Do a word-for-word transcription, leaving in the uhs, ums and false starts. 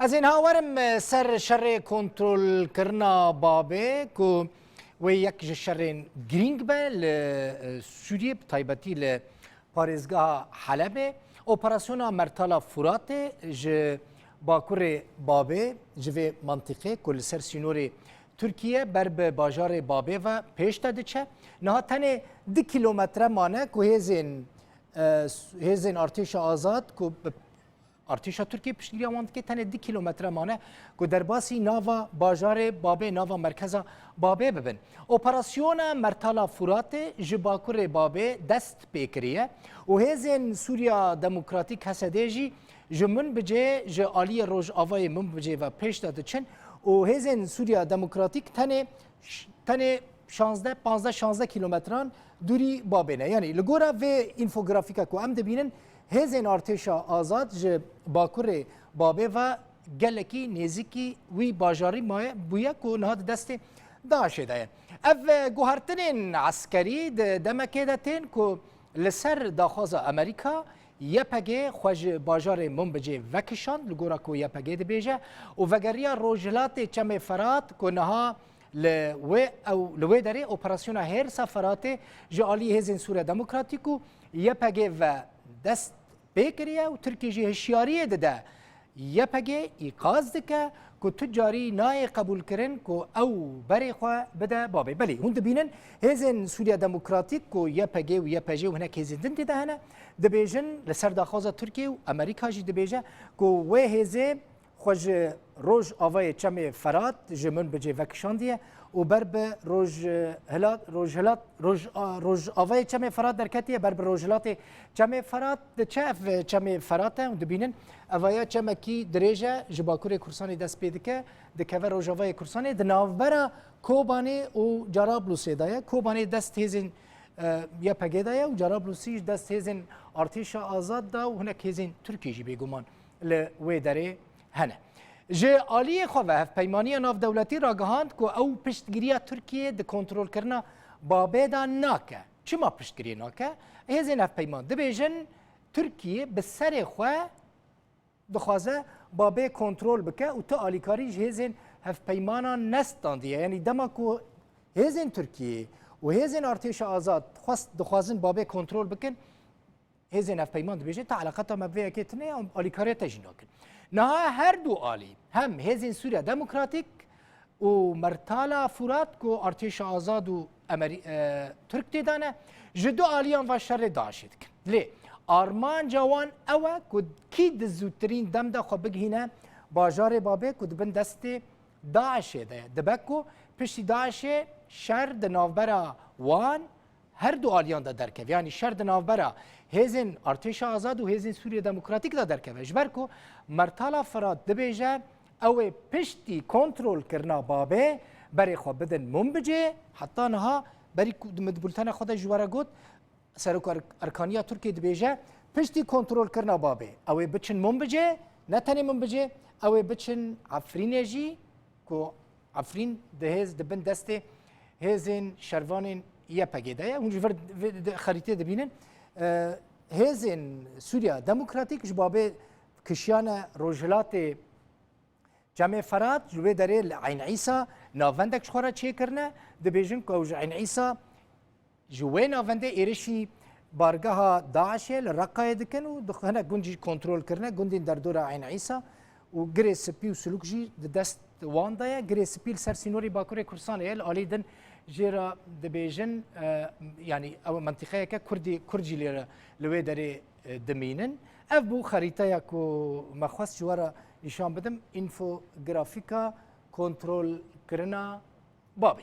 Ez ê niha werim, e, ser şerê kontrolkirina Babê, ku wê yek ji şerên girîng be li, e, Sûriyê, bi taybetî li parêzgeha Helebê. Operasyona Mertala Furatê ji bakurê Babê, ji vê mantîqê ku li ser sînorê Tirkiye ber bi bajarê Babê ve pêş de diçe. Niha tenê du kîlometre mane ku hêzên, e, hêzên artêşa azad ku bi Artêşa Tirkiyê piştgiriya wan dike, tenê du kîlometre mane ku derbasî nava bajarê Babê, nava merkeza Babê bibin. Operasyona Mertala Furatê ji bakurê Babê dest pê kiriye û hêzên Sûriya Demokratîk, H S D, jî ji Minbicê, ji aliyê rojavayê Minbicê ve pêş de diçin û hêzên Sûriya Demokratîk tenê ş-, tenê şazdeh, panzdeh, şazdeh kîlometran dûrî Babê ne. Yanî li gora vê înfografîka ku em dibînin, hêzên artêşa azad ji bakurê Babê ve gelekî nêzîkî wî bajarî maye, bûye ku niha di destê DAIŞê de ye. Ev, e, guhertinên eskerî di demekê de tên ku li ser daxwaza Amerîka, Y P G xwe ji bajarê Minbicê vekişand, li gora ku Y P G dibêje, û vegeriya rojhilatê Çemê Ferat ku niha li wê ew, li wê derê operasyona Hêrsa Feratê ji alî hêzên Sûriya Demokratîk û Y P G ve dest pê kiriye û Tirkiye jî hişyariyê dide Y P G, îqaz dike ku tu carî nayê qebûlkirin ku ew berê xwe bide Babê. Belê, hûn dibînin hêzên Sûriya Demokratîk ku Y P G û Y P J û hinek hêzên din tê de hene, dibêjin li ser daxwaza Tirkiye û Amerîka jî dibêje ku wê hêzê xwe ji rojavayê Çemê Ferat ji Minbicê vekişandiye û ber bi rojhilat, rojhilat, roj-, a, rojavayê Çemê Ferat derketiye, ber bi rojhilatê Çemê Ferat diçe. Ev Çemê Ferat e, hûn dibînin, evaya çemekî dirêj e, ji Bakurê Kurdistanê dest pê dike, dikeve rojavayê Kurdistanê, di navbera Kobanê û Carablusê de ye. Kobanê dest hêzên, e, Y P G de ye û Carablusî ji dest hêzên artêşa azad de û hinek hêzên Tirkiyê jî bêguman li wê derê hene. Ji aliyê xwe ve Hevpeymaniya Navdewletî ragihand ku ew piştgiriya Tirkiyê di kontrolkirina Babê de nake. Çima piştgiriyê nake? Hêzên hevpeyman dibêjin, Tirkiye bi serê xwe dixwaze Babê kontrol bike û tu alîkarî ji hêzên hevpeymanan nestandiye. Yanî dema ku hêzên Tirkiyê û hêzên artêşa azad xwest, dixwazin Babê kontrol bikin, hêzên hevpeyman dibêjin, te eleqeta me bi vê yekê tune ye, em alîkariya te jî nakin. Niha her du alî, hem hêzên Sûriya Demokratîk û Mertala Furat ku artêşa azad û Emerî-, e, Tirk tê de ne, ji du aliyan ve şerê DAIŞê dikin. Lê armanca wan ew e ku kî di zûtirîn dem de xwe bigihîne bajarê Babê ku di bin destê DAIŞê de ye. Dibe ku piştî DAIŞê şer di navbera wan her du aliyan de derkeve. Yanî şer di navbera hêzên Artêşa Azad û hêzên Sûriye Demokratîk de derkeve. Ji ber ku Mertala Firat dibêje, ew ê piştî kontrolkirina Babê berê xwe bidin Minbicê. Heta niha berî ku min di bultena xwe de ji we re got, Serok Er-, Erkaniya Tirkiyê dibêje, piştî kontrolkirina Babê, ew ê biçin Minbicê, ne tenê Minbicê, ew ê biçin Efrînê jî, ku Efrîn di hêz, di bin destê hêzên şervanên Y P G de ye. Hûn ji vir, vir, di xerîtê dibînin, e, hêzên Sûriya Demokratîk ji Babê kişiyane rojhilatê Çemê Ferat, ji wê derê li Eyn Îsa navendek ji xwe re çêkirine. Dibêjin ku ew ji Eyn Îsa, ji wê navendê êrişî bargeha DAIŞê li Reqayê dikin û di hinek gund jî kontrol kirine, gundên derdora Eyn Îsa û Girê Spî û Silûk jî di dest wan de ye. Girê Spî li ser sînorê Bakurê Kurdistanê ye, li alî din jê re dibêjin, e, yanî ew mentiqeyeke Kurdî, Kurd jî lê re li wê derê, e, dimînin. Ev bû xerîteya ku me xwest ji we re nîşan bidim, înfografîka kontrolkirina Babê.